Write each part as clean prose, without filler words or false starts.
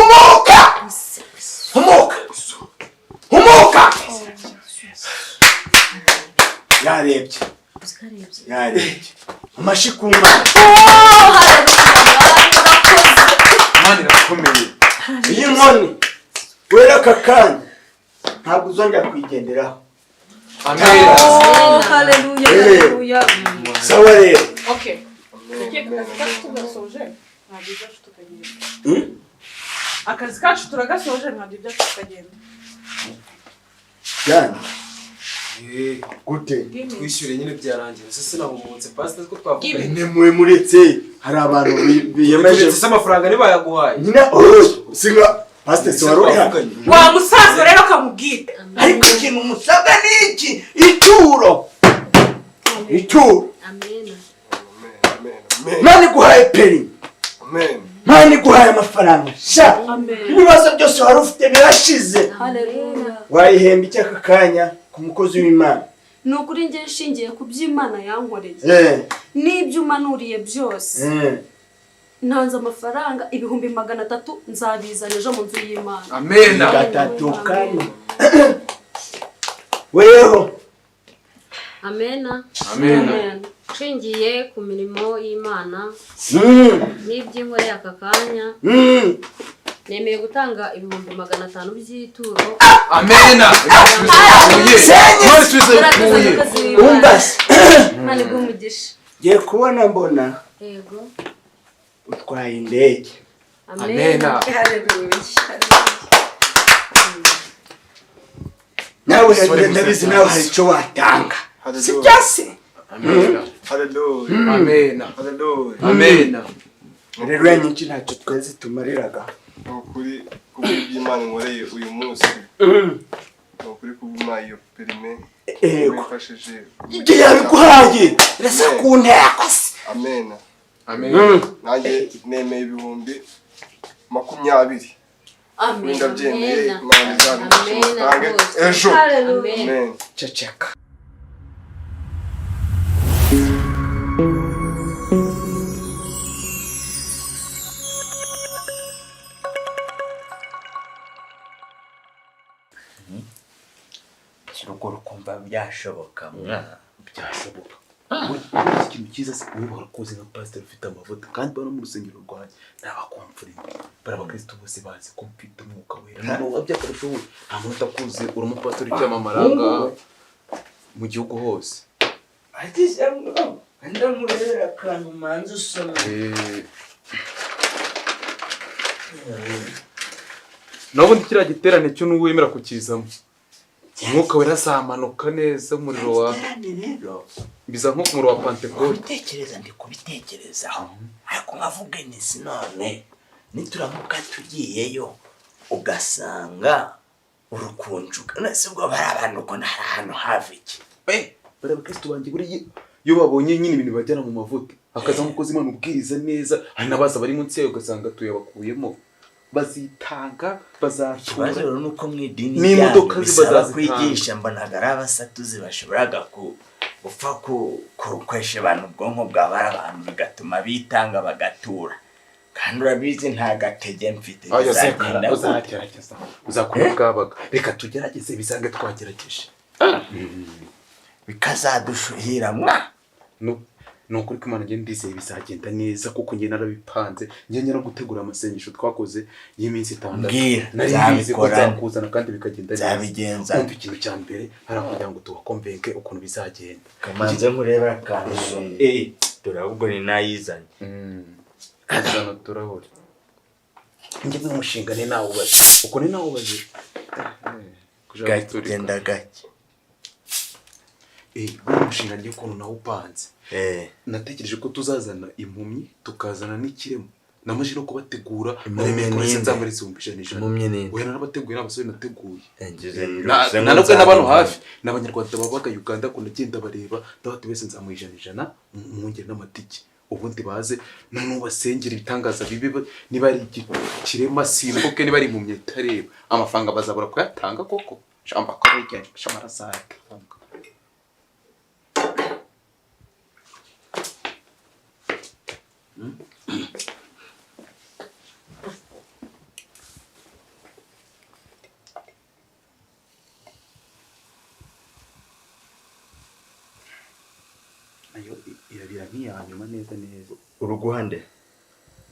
Humuka, humuka, humuka! Yarebye, yarebye. Amashyi ku Mana! Imana irakomeye. Iyi nkoni wera aka kanya ntabwo uzongera kuyigenderaho. Amen. Oh, haleluya, haleluya. Sawa rero. Okay. Ndakeka akazi kacu tugasoje, ntabwo ibyacu tukagenda. Hmm? Akazi kacu turagasoje, ntabwo ibyacu tukagenda. Jyana gute? Twishyure nyine, byarangiye. Ese sinahumutse, pastor, ko twavuganye? Nyine muwe muretse, hari abantu biyemeje. Turetse se, amafaranga ntibayaguhaye? Nyine oh, singa pastor, si wari uri hano? Wa musaza rero kamubwire. Ariko ikintu musabwa ni iki? Ituro, ituro. Amen. Imana iguhaye permis, Imana iguhaye amafaranga sha. Amen. Ibibazo byose wari ufite birashize. Haleluya. Wayihemba iki aka kanya ku mukozi w'Imana? Ni ukuri, njye nshingiye ku by'Imana yankoreye n'ibyo umanuriye byose, ntanze amafaranga 300,000, nzabizana ejo mu nzu y'Imana. Amena. Gatatu, kane, weho? Amena. Amena. Amen. Nshingiye ku mirimo y'Imana n'iby'inkoreye aka kanya, nemeye gutanga 500,000 by'ituro. Amena. Imana isubize Urakoze, bikuye. mukozi w'Imana. Umva se. Imana iguhe umugisha. Ngiye kubona mbona Yego. utwaye indege. Amena. Haleluya. Nawe Sorry, ndabizi, Mr. nawe hari icyo watanga, si byo se? Amena. Hallelujah. Amena. Hallelujah. Amena. Rero nyinshi ntacyo twese tumariraga. Ni ukuri, kubw'iby'Imana inkoreye uyu munsi, ni ukuri kubw'Imana iyo permis wifashije. Ibyo yabiguhaye, resa ku ntego se. Amena. Amena. Nanjye nemeye 20,000. Amen. Ndabyemeye. Amena. Imana izabifashe, Amena mutange rwose. ejo. Haleluya. Amen. Amen. Ceceka. Urugo rukumva byashoboka mwana? Byashoboka. Ubuze ikintu cyiza se, wowe warakoze nka pasiteri ufite amavuta, kandi bano mu rusengero rwanjye ni abakomfurime, bari abakristo bose bazi ko mfite Umwuka Wera. Noneho by'akarusho wowe nta muntu utakuzi, uri umupasiteri ucyamamara ngaha mu gihugu hose. Ati ndamurebera akantu, manza usome. Naho ubundi kiriya giterane cyo n'uwemera kukizamo, Umwuka Wera azamanuka neza, umuriro wa Iterane rero biza nk'umuriro wa Pantekote. Kubitekereza, ndi kubitekerezaho, ariko nkavuga nti si none nituramuka tugiyeyo ugasanga urukunjuka none ubwo bari abantu ko hari ahantu hava iki? Bari abakristo banjye, buriya iyo babonye nyine ibintu bibajyana mu mavuta, hakaza nk'umukozi Imana ubwiriza neza, hari n'abaza bari munsi yayo ugasanga tuyabakuyemo, bazitanga, Ikibazo bazatura. rero ni uko mu idini N'imodoka ryanyu ziba bisaba zazitanga. kwigisha, mbonaga ari abasatuzi bashoboraga gupfa kukwesha abantu ubwonko bwa bari abantu, bigatuma bitanga bagatura, kandi urabizi nta gatege mfite. Ayo. Bizagenda gute? Uzagerageza, uzakora ubwabaga. Reka tugerageze, bisange twagerageje. Bikazadushuhira mwa. Ni ukuri ko Imana, ngenda ndizeye bizagenda neza, kuko njye narabipanze, njye no gutegura amasengesho twakoze y'iminsi 6. Mbwira, Nari mbizi ko nzabikora. nzakuzana kandi bikagenda neza. Nzabigenza. Umva, ikintu cya mbere hari kugira ngo tubakomvenke ukuntu bizagenda. Kamanze nkurebera akantu usome. Dore ahubwo ni nayizanye. Zana turabura. Njye n'umushinga ni nawubaze uko, ni nawubaze. Gake, genda gake. Eh, buriya umushinga ngiye ukuntu nawupanze, natekereje ko tuzazana impumyi, tukazana n'ikirema, namaze no kubategura. Impumyi Naremeye ko wese ninde? nzamweretse 100,000 100. Impumyi ninde? Oya, narabateguye, n'abasore nateguye. Ngize Na nubwo n'abantu hafi ni Abanyarwanda babaga Uganda, ko ndagenda bareba, ndabati wese nzamuha 100 100, mwongere n'amatike, ubundi baze noneho basengera ibitangaza bibe, niba ari ikirema simbuke, niba ari impumyi itareba. Amafaranga bazabura kuyatanga koko? Shamba ko shamba arazayatanga. Yo irabira nk'iya nyuma neza neza. Uruguhande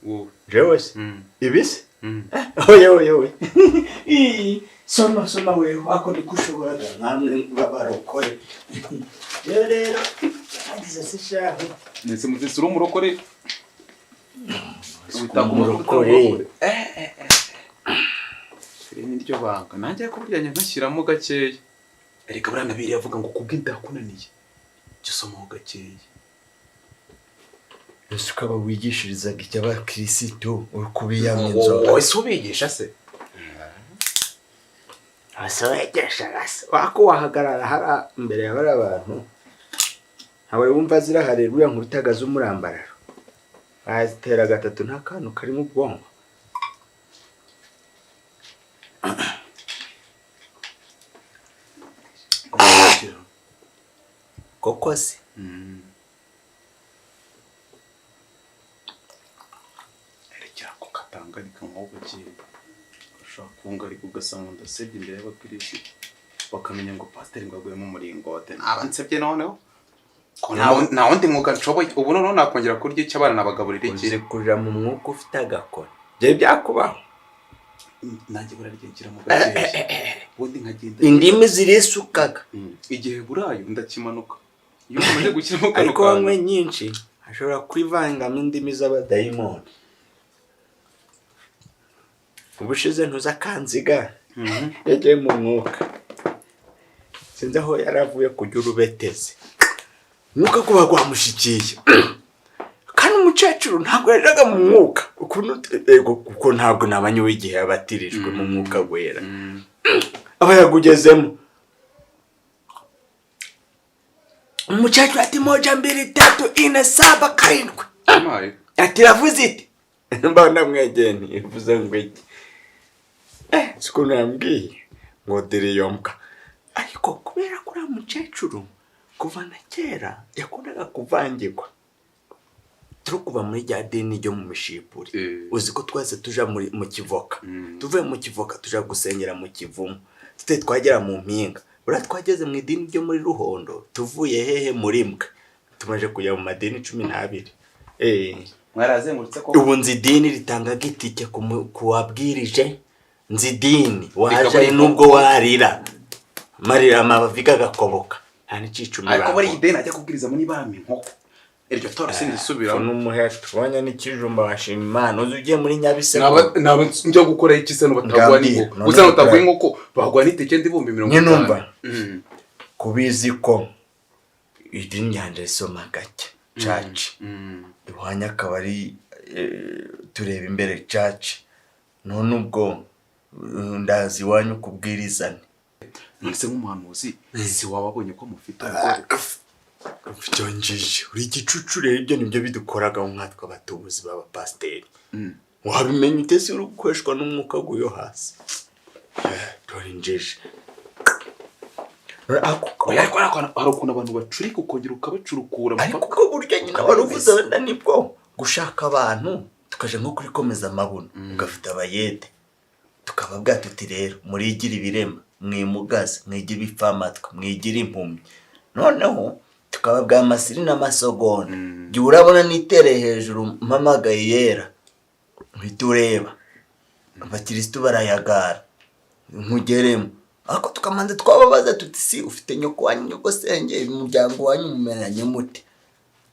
wowe jewe se ibise oya oya oya. Soma soma wewe ako nikushobora namwe babarokore. Rero agize se shaho. Nese muzisi uri umurokore. Umurokore. Iri ni ryo banga. Nanjye ko burya nkashyiramo gakeya. Erega buriya nabiri avuga ngo kubw'indakunaniye. Jya usomaho gakeya. Ese ukaba wigishirizaga icy'abakirisitu uri kubiyamwa inzoga. Wowe se ubigisha se? Ase wegesha gase. Wako wahagarara hara imbere ya bari abantu. Ntawe wumva zira haleluya nkubitagaza umurambararo. Azitera gatatu nta kantu kari mu bwonko. Koko se? Erekera ko katangarika nko gakeya. Ushaka kungarika ugasanga ndasebye imbere y'abakirisitu. Bakamenya ngo pasiteri ngo aguyemo umuringote. Naba nsebye noneho. Nta wundi mwuga nshoboye. Ubu noneho nakongera kurya icyo abana nabagaburira iki. Uzi kurira mu mwuka ufite agakoni. Bye byakubaho. Nanjye burarya mu gakeya. Ubundi nkagenda. Indimi zirisukaga. Igihe burayo ndakimanuka. Iyo umaze gushyiramo kano ariko wanywe nyinshi ashobora kwivangamo indimi z'abadayimoni. Ubushize ntuza kanziga. Yagiye mu mwuka. Sinzi aho yaravuye kujya urubeteze. Mwuka kuba gwamushikiye. Kandi umukecuru ntabwo yariraga mu mwuka. Ukuntu kuko ntabwo nabanye w'igihe yabatirijwe mu mwuka gwera. Aba yagugezemo. Umukecuru ati 1 2 3 4 7 7. Ati ravuze iti. Mbona mwegeye ntivuze ngo iki. Siko nambwiye ngo diriyombwa. Ariko kubera ko uriya mukecuru kuva na kera yakundaga kuvangirwa. Turi kuva muri rya dini ryo mu mishipuri. Uzi ko twese tuja mu kivoka. Tuvuye mu kivoka tuja gusengera mu kivumu. Tute twagera mu mpinga. Buriya twageze mu idini ryo muri Ruhondo, tuvuye hehe muri mbwa. Tumaje kujya mu madini 12. Mwarazengurutse ko ubu nzi idini ritangaga itike ku wabwirije. Nzi idini waje nubwo warira. Marira amabavi gagakoboka. Nta n'icicumi. Ariko bari ideni ajya kubwiriza muri bami inkoko. Iryo toro sindisubiramo. N'umuheto wanya n'ikijumba washima Imana uzi ugiye muri Nyabise. Naba njya gukora iki se no batagwa n'inkoko. Gusa no batagwa inkoko bagwa n'itike ndibumbi 50. Nyine numva. Kubizi ko idini yanje isoma gake. Church. Iwanya akaba ari tureba imbere church. None ubwo ndazi iwanyu kubwirizane. Nonese nk'umuhanuzi si wababonye ko mufite umugore. Byongeje uri igicucu rero ibyo nibyo bidukoraga nkatwe abatubuzi b'abapasiteri. Wabimenya ute se uri gukoreshwa n'umwuka guyo hasi. Dore injeje. Ariko hari ukuntu abantu bacurika ukongera ukabacurukura. Ariko ubwo buryo nyine wari uvuze wenda nibwo gushaka abantu tukaja nko kuri komeza amabuno ugafite abayede. Tukababwira tuti rero murigira ibirema mwimugaze mwigira ibipfamatwi mwigira impumyi. Noneho tukababwira amasiri n'amasogonda. Jya urabona nitereye hejuru mpamagaye yera uhita ureba abakirisitu barayagara nkugeremo. Ariko tukamanza twababaza tuti si ufite nyoko wanyu nyogosenge umuryango wanyu mumeranye mute?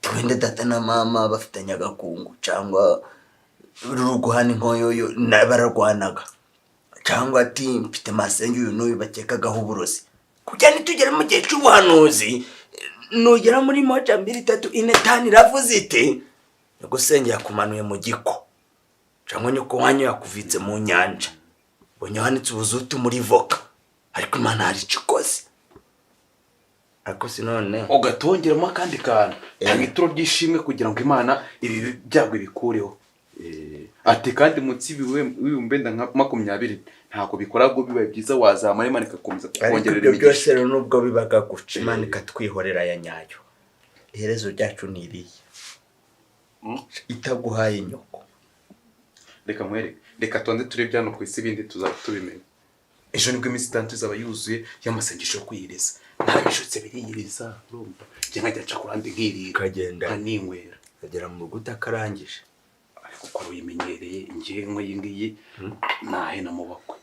Twende data na mama bafitanye agakungu cyangwa ruguhana inkoyoyo bararwanaga. Cyangwa ati mfite masenge uyu n'uyu bakekagaho uburozi. Kugira nitugera mu gihe cy'ubuhanuzi nugera muri 1 2 3 4 5 iravuze iti nyogosenge yakumanuye mu giko cyangwa nyoko wanyu yakuvitse mu nyanja bonye wanitse ubuzutu muri voka ariko Imana hari icikoze. Ariko sinone ugatongeramo akandi kantu tanga ituro ry'ishimwe kugira ngo Imana ibi byago ibikureho. Ati kandi munsi y'ibihumbi nka 20 ntako bikora go bibaye byiza wazamara Imana ikakomeza kukongerera imigisha. Byose rero nubwo bibaga guca Imana ikatwihorera ya nyayo. Iherezo ryacu ni iriya. Itaguhaye nyoko. Reka nkwereke. Reka tonde turebe byano ku isi bindi tuzaba tubimenya. Ejo nibwo iminsi 6 izaba yuzuye y'amasengesho yo kwiyiriza. Narabishutse biriyiriza, urumva njye nkajya nca ku ruhande nkirira, Ukagenda. nkaninywera, ukagera mu rugo utakarangije. Ariko uko uyimenyereye njye iyi ngiyi nahena mu bakwe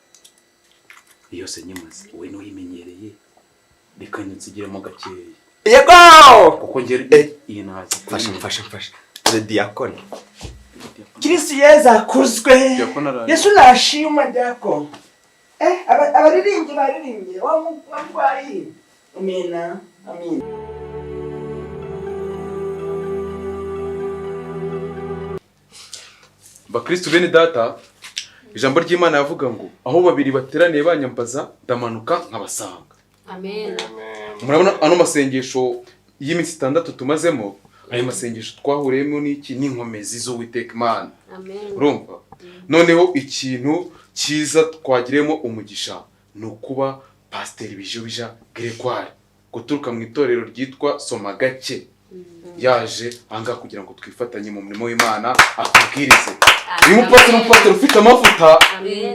yose nyimaze, wowe n'uyimenyereye reka nsigiremo gakeya. Yego, kuko njye iyi ntazi. Mfasha mfasha mfasha. Dore diyakoni. Kristo Yesu akuzwe. Diyakoni araje. Yesu nashimwe diyakoni. Abaririmbyi baririmbye wa murwayi. Amina, amina. Bakristu bene data, ijambo ry'Imana yavuga ngo aho babiri bateraniye banyambaza ndamanuka nkabasanga. Amen. Murabona ano masengesho y'iminsi 6 tumazemo, ayo masengesho twahuriyemo n'iki n'inkomezi z'Uwiteka Imana. Amen. Urumva? Noneho ikintu cyiza twagiremo umugisha ni ukuba Pasiteri Bijobija Gregoire guturuka mu itorero ryitwa Soma Gake yaje ahangaha kugira ngo twifatanye mu murimo w'Imana atubwirize. Uyu mupasiteri umupasiteri ufite amavuta,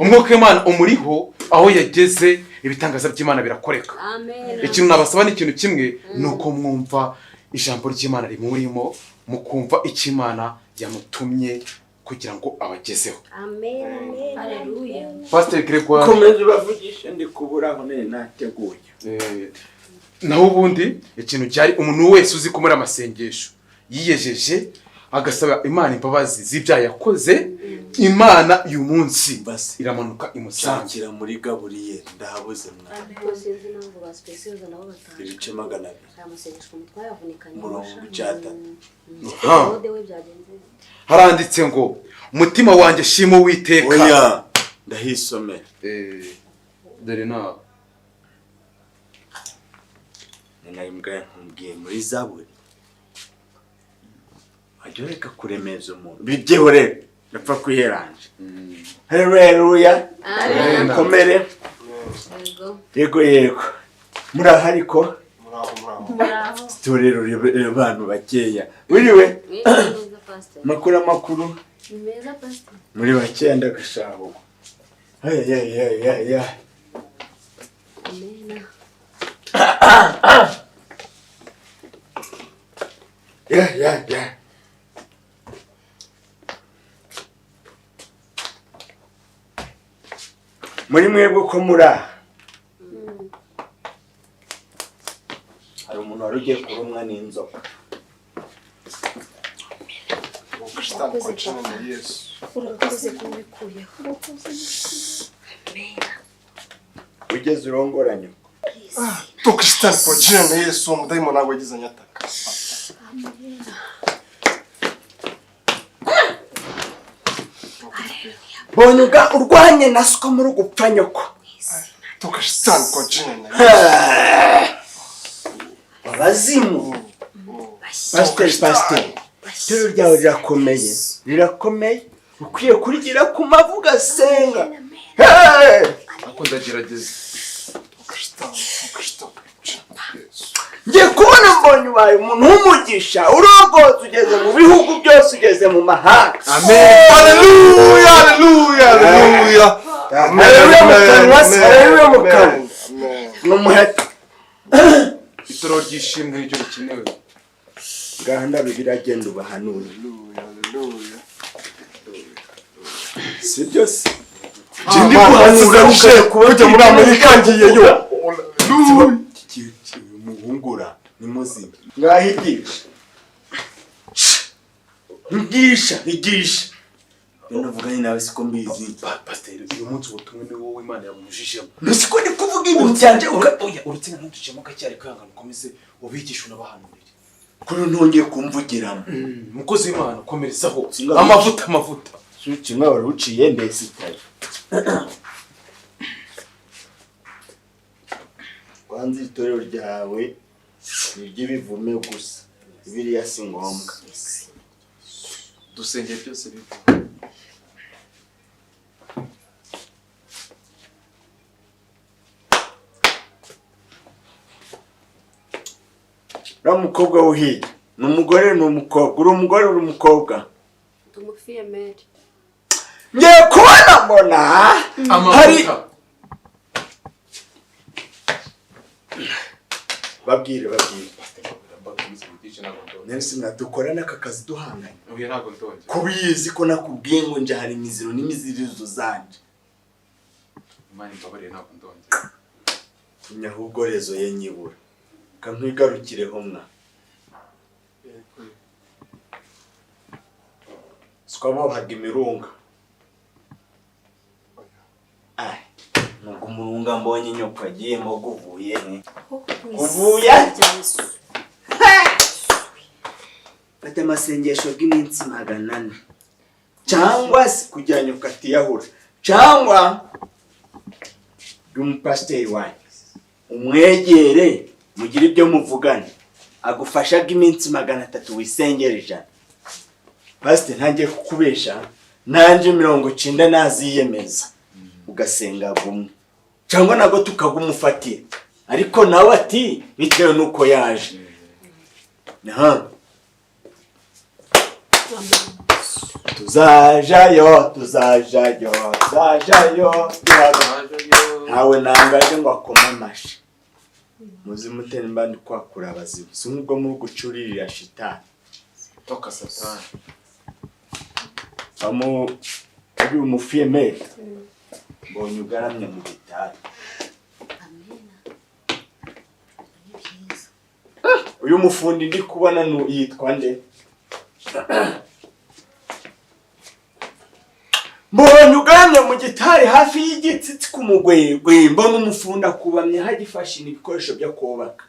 umwuka w'Imana umuriho, aho yageze ibitangaza by'Imana birakoreka. Amen. Ikintu nabasaba ni ikintu kimwe, ni uko mwumva ijambo ry'Imana rimurimo, mukumva icyo Imana yamutumye kugira ngo abagezeho. Amen. Haleluya. Pasiteri Gregoire, Komeza ubavugishe ndi kubura aho nari nateguye. Naho ubundi ikintu cyari umuntu wese uzi ko muri amasengesho yiyejeje agasaba Imana imbabazi z'ibyaha yakoze, Imana uyu munsi iramanuka imusanga. Nshakira muri Gaburiyeli ndahabuze mwana. Ariko sinzi impamvu ba Specioza nabo bataje. Ibice 200. Aya masengesho mutwayavunikanye. Umurongo w'icyatatu. Claude we byagenze. Haranditse ngo umutima wanjye shima Uwiteka. Oya, ndahisomera. Dore nawe. Nari mbwiye muri Zaburi. Wajya ureka kuremeza umuntu. Bibyihorere. Ndapfa kwiheranje. Haleluya. Amen. Komere. Yego. Yego yego. Muraho ariko? Muraho muraho. Itorero abantu bakeya. Wiriwe? Mwiza pastor. Makuru amakuru. Ni meza pastor. Muri bakeya ndagashaho. Ay ay ay ay ay. Amen. Ya ya ya. Muri mwebwe ko muri aha hari umuntu wari ugiye kurumwa n'inzoka. Urakoze kubikuyeho. Ugeze urongora nyoko. Toka shitani kwa jina la Yesu, umudayimoni ntabwo yagize anyataka. Bonyuga urwanye na siko muri gupfa nyoko. Toka shitani kwa jina la Yesu. Abazimu. Pasiteri, pasiteri. Itorero ryawe rirakomeye. Rirakomeye. Ukwiye kurigira ku mavuga senga. Ako ndagerageza. Ngiye kubona mbonye ubaye umuntu w'umugisha, urogoza ugeze mu bihugu byose, ugeze mu mahanga. Amen. Haleluya, haleluya, haleluya. Haleluya mu kanwa, haleluya mu kanwa. N'umuheto. Itorero ry'ishimwe niryo rikenewe. Gahanda biragenda ubahanura. Haleluya. Si byose. Ndi guhanura kujya muri Amerika ngiyeyo. Umuhungura ni muzima. Ngaho igisha. Igisha, igisha. Iyo navuganye nawe siko mbizi. Pasiteri, uyu munsi ubutumwa ni wowe Imana yabumujijemo. Siko ndi kuvuga ibintu byanje Oya, urutsinga ntuducemo gake ariko ihangane ukomeze ubigishe unabahanurire. Kuri ntongeye kumvugiramo. Mukozi w'Imana komerezaho. Amavuta amavuta. Kimwe wari uciye ndetse itaye. Kwanza itorero ryawe ni iry'ibivume gusa. Biriya si ngombwa. Dusengeye byose biva. Uriya mukobwa wuhiye ni umugore ni umukobwa, uri umugore uri umukobwa. Ndi umufiyemeri. Ngiye kubona mbona hari Babwire, babwire. Nese mwadukora n'aka kazi duhanganye. Oya, ntabwo ndongera. Kubizi ko nakubwiye ngo nje hari imiziro n'imizirizo zanje. Imana imbabarire, ntabwo ndongera. Tumya ahubwo rezo ye nyibura. Kankwigarukireho mwa. Sikabohaga imirunga. Ai, nuko umurunga mbonye nyoko agiyemo guvuye he? Uvuye? Fata amasengesho bw'iminsi 400 cyangwa se kugira nyoko atiyahura, cyangwa umupasiteri wanyu umwegere mugire ibyo muvugana, agufashaga iminsi 300 wisengera 100. Pasiteri ntangiye kukubesha, nanje 90 naziyemeza ugasenga gumwe cyangwa nago tukagumufatira, ariko nawe ati bitewe nuko yaje. Aha tuzajayo, tuzajayo, tuzajayo, ntawe nangaje ngo akome amashi. Muzi mutera imbandi kwakura abazimu, si nk'ubwo muri gucuririra shitani. Toka satani. Amu ari umufiyemeri mbonye ugaramye mu gitari. Uyu mufundi ndi kubona yitwa nde? Mbonye ugaramye mu gitari hafi y'igitsitsi ku mugwegwe, mbona umufundi akubamye hagifashe ibikoresho byo kubaka.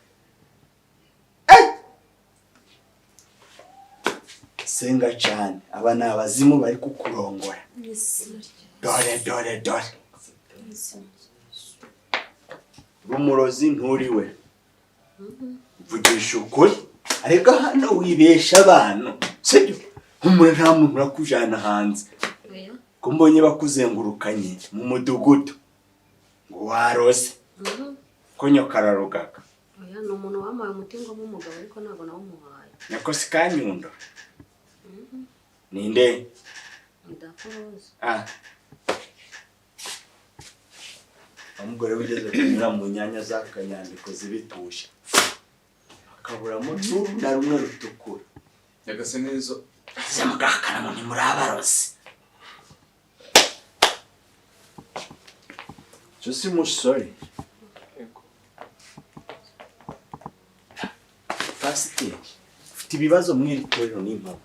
Senga cyane, aba ni abazimu bari kukurongora. Dore dore dore. Rumurozi nturiwe. Mvugisha ukuri, ariko hano wibesha abantu, sibyo? Umuntu nta muntu urakujana hanze. Ko mbonye bakuzengurukanye mu mudugudu ngo warose. Ko nyoka ararugaga. Oya, ni umuntu wampaye umuti ngo umugabo, ariko ntabwo nawumuhaye. Nyako si Kanyundo? Ninde? Ndakoroza. Ah. Umugore wigeze kunyura mu nyanya z'akanyandiko zibitusha, akaburamo na rumwe rutukura. Nyagase neza. Zamugakana ngo ntimurabarozi. Cyo si musore. Pasiteri, ufite ibibazo mu iri torero n'impamo.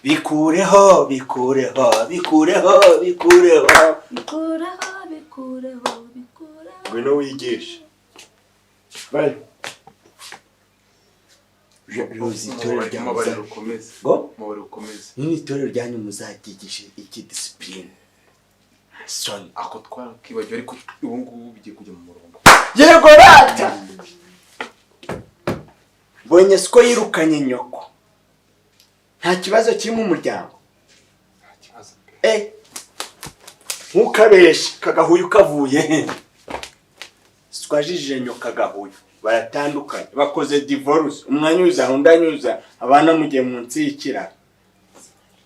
Bikureho, bikureho, bikureho, bikureho. Bikureho, bikureho, bikureho. Ngwino wigishe. Bye. Ruzi itorero ryanyu ngo nini itorero ryanyu muzaryigishe iki discipline. Son ako twarakibagiwe, ariko ubu ngubu bigiye kujya mu murongo. Yego rata. Mbonye siko yirukanye nyoko. Nta kibazo kiri mu muryango. Nta kibazo pe. Ntukabeshe kagahuyu kavuye. Twajijije nyoka gahuyu baratandukanye, bakoze divorce, umwanyuza undanyuza, abana mugiye munsi y'ikiraro.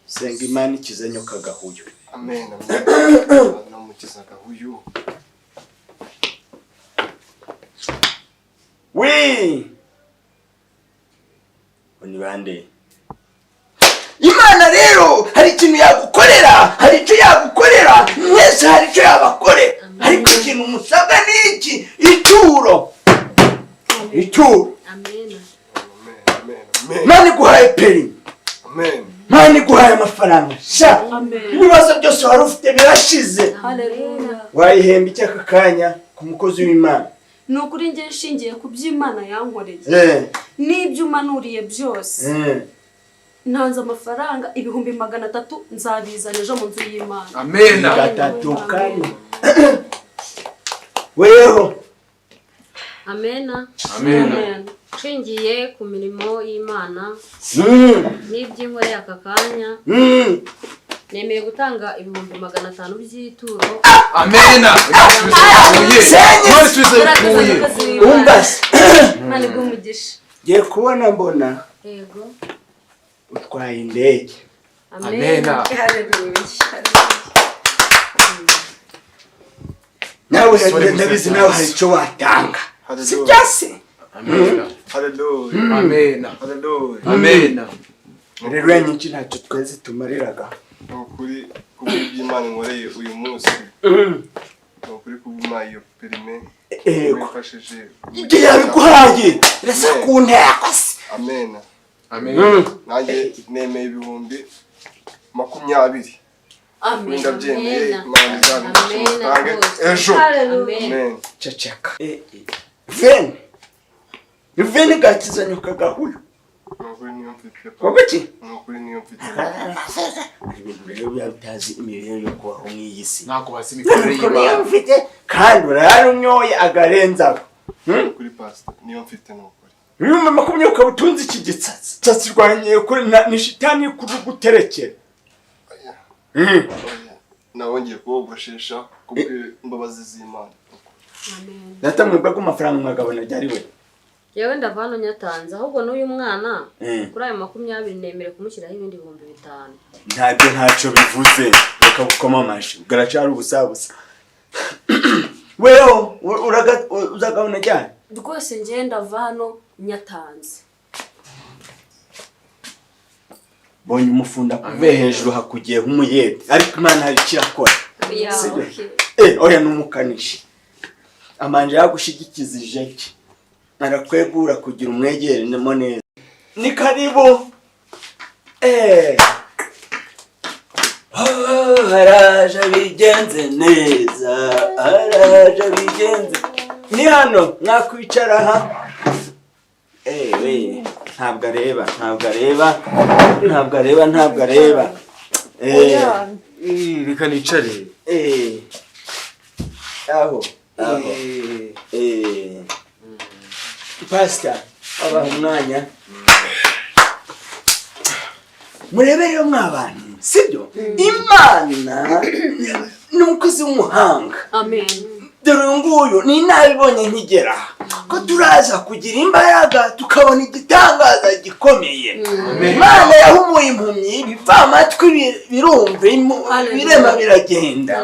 Senga Imana ikize nyoka gahuyu. Amen, amen. Namukiza gahuyu. Oui. Oni bande. Imana rero hari ikintu yagukorera, hari icyo yagukorera, mwese hari icyo yabakorera. Ariko ikintu musabwa ni iki? Ituro. Ituro. Amen. Amen. Imana iguhaye peri. Amen. Imana iguhaye amafaranga. Sha. Ibibazo byose wari ufite birashize. Haleluya. Wayihemba iki aka kanya ku mukozi w'Imana? Ni ukuri nge nshingiye ku by'Imana yankoreye. N'ibyo umanuriye byose. Ntanze amafaranga 300,000 nzabizana ejo mu nzu y'Imana. Amen. 3 4. Weho. Amena. Amen. Nshingiye ku mirimo y'Imana n'iby'inkoreye aka kanya, nemeye gutanga 500,000 by'ituro. Amena. Umbase. Imana iguhe umugisha. Ngiye kubona mbona. Yego. Utwaye indege. Amena. Haleluya. Nawe Nawe ndabizi, nawe hari icyo watanga, si byose? Amena. Hallelujah. Amena. Hallelujah. Amena. Rero nyinshi ntacyo twese tumariraga. Ni ukuri kubw'iby'Imana inkoreye uyu munsi, ni ukuri kubuma iyo perime Ego. wifashije. Ibyo yabiguhaye resa ku nteko se. Amena. Amena. Nanjye nemeye 20,000. Amen. Ndabyemeye. Amena. Imana izabimfashe Amena mutange rwose. ejo. Amen. Amen. Ceceka veni veni gakizanyuka gahuyu. Ni ukuri niyo mfite. Wowe ki? Ni ukuri niyo mfite. Hari ibintu rero biba bitazi imibereho yo kubaho nk'iyi si. Ntabwo bazi imikorere Niyo y'Imana. mfite kandi urarunyoye agarenzaho. Ni ukuri pastor, niyo mfite, ni ukuri. 20,000 ukaba utunze iki gitsatsi tsatsi rwanye kuri ni shitani kuruguterekera. Oya. Nawe ngiye kubogoshesha kubw'imbabazi z'Imana. Data, mwebwe ko amafaranga mwagabana ryari we? Yewe, ndava hano nyatanze, ahubwo n'uyu mwana kuri ayo 20 nemere kumushyiraho ibindi 5000. Ntabyo, ntacyo bivuze, reka gukoma amashyi, garacari ubusabusa. Weho uzagabana ryari? Rwose njye ndava hano nyatanze. Bonye umufunda kuve hejuru hakugiye nk'umuyede, ariko Imana hari icyo irakora. Ya, Sibyo? okay. Oya, n'umukanishi amanje yagushigikiza ijeki arakwegura kugira umwegeremo neza. Ni karibu. Oh, haraje bigenze neza, haraje bigenze. Ni hano mwakwicara aha. We ntabwo areba, ntabwo areba, ntabwo areba, ntabwo areba. Reka nicare. Aho aho. Pastor, abaha umwanya murebe rero mwabantu, sibyo? Imana ni umukozi w'umuhanga. Amen. Dore uyu nguyu ni inararibonye nkigera ko turaza kugira imbaraga tukabona igitangaza gikomeye. Imana yahumuye impumyi, ibivamatwi birumva, ibirema biragenda.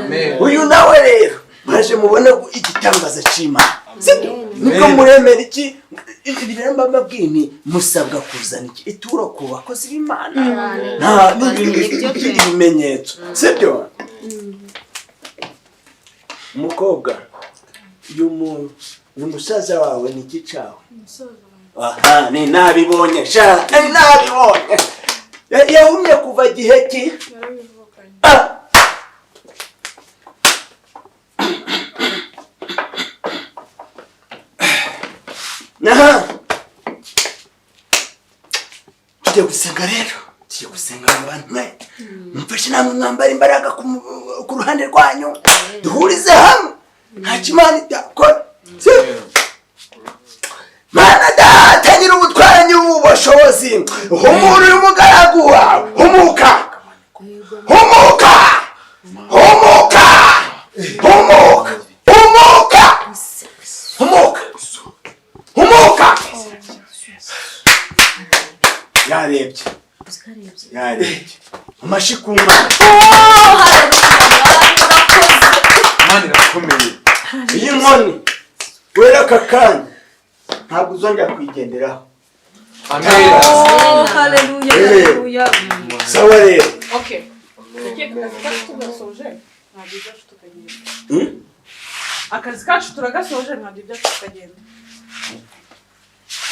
Uyu nawe rero muraje mubone igitangaza cy'Imana, sibyo? Nibwo muremera iki? Ibi rero mbabwiye nti musabwa kuzana iki ituro ku bakozi b'Imana, nta n'ibindi ibimenyetso, sibyo? Umukobwa uyu musaza wawe ni iki cyawe? Aha ni nabibonye sha, ni nabibonye. Yahumye kuva gihe ki? Ah! Aha tugiye gusenga rero, tugiye gusenga mu bantu mwe mumfashe namwe mwambara imbaraga ku ruhande rwanyu, duhurize hamwe, ntacyo Imana idakora. Si? Mana data nyir'ubutware nyir'ubushobozi, humura uyu mugaragu wawe, humuka, humuka, humuka, humuka, humuka, humuka, humuka. Yarebye, yarebye, amashyi ku Mana. Imana irakomeye. Iyi nkoni wera aka kanya ntabwo uzongera kuyigenderaho. Amena. Oh, haleluya, haleluya. Sawa rero. Okay. Ndakeka akazi kacu tugasoje, ntabwo ibyacu tukagenda. Akazi kacu turagasoje, ntabwo ibyacu tukagenda.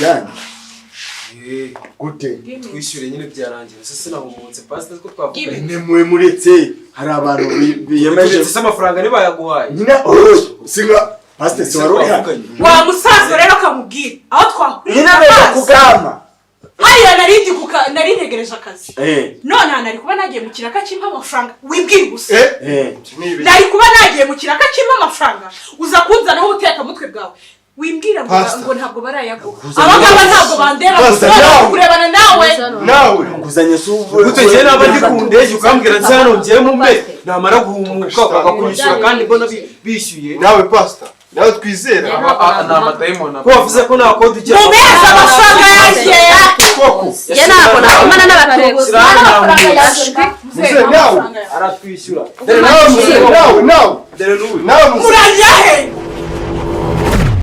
Jana gute? Twishyure nyine byarangiye. Ese sinahumutse pastor ko twavuganye? Nemwe muretse hari abantu biyemeje. Uretse se amafaranga ntibayaguhaye? Nyine oyo singa pastor si wari uri hano. Wa musaza rero kamubwira aho twahuriye. Nyine beza kugama. Hariya nari ndi nari ntegereje akazi. None aha nari kuba nagiye mu kiraka kimpa amafaranga, wibwira ubusa. Nari kuba nagiye mu kiraka kimpa amafaranga, uza kunzanaho ubutekamutwe bwawe. Wimbwira ngo ntabwo barayaguha. Aba ngaba ntabwo bandera kurebana nawe. Nawe nguzanye si ubu. Gute njye naba ndi ku ndege ukambwira nzi hano ngiye mu mbe namara guhumuka bakakunyishyura kandi mbona bishyuye. Nawe pastor, nawe twizera. Ni amadayimoni. Ko wavuze ko nta kode ugira. Mumeze amafaranga yanjye. Koko. Njye ntabwo nakomana n'abatutsi. Muze nawe. Aratwishyura. Nawe muze nawe nawe. Dore n'ubu. Nawe musa. Murangira he?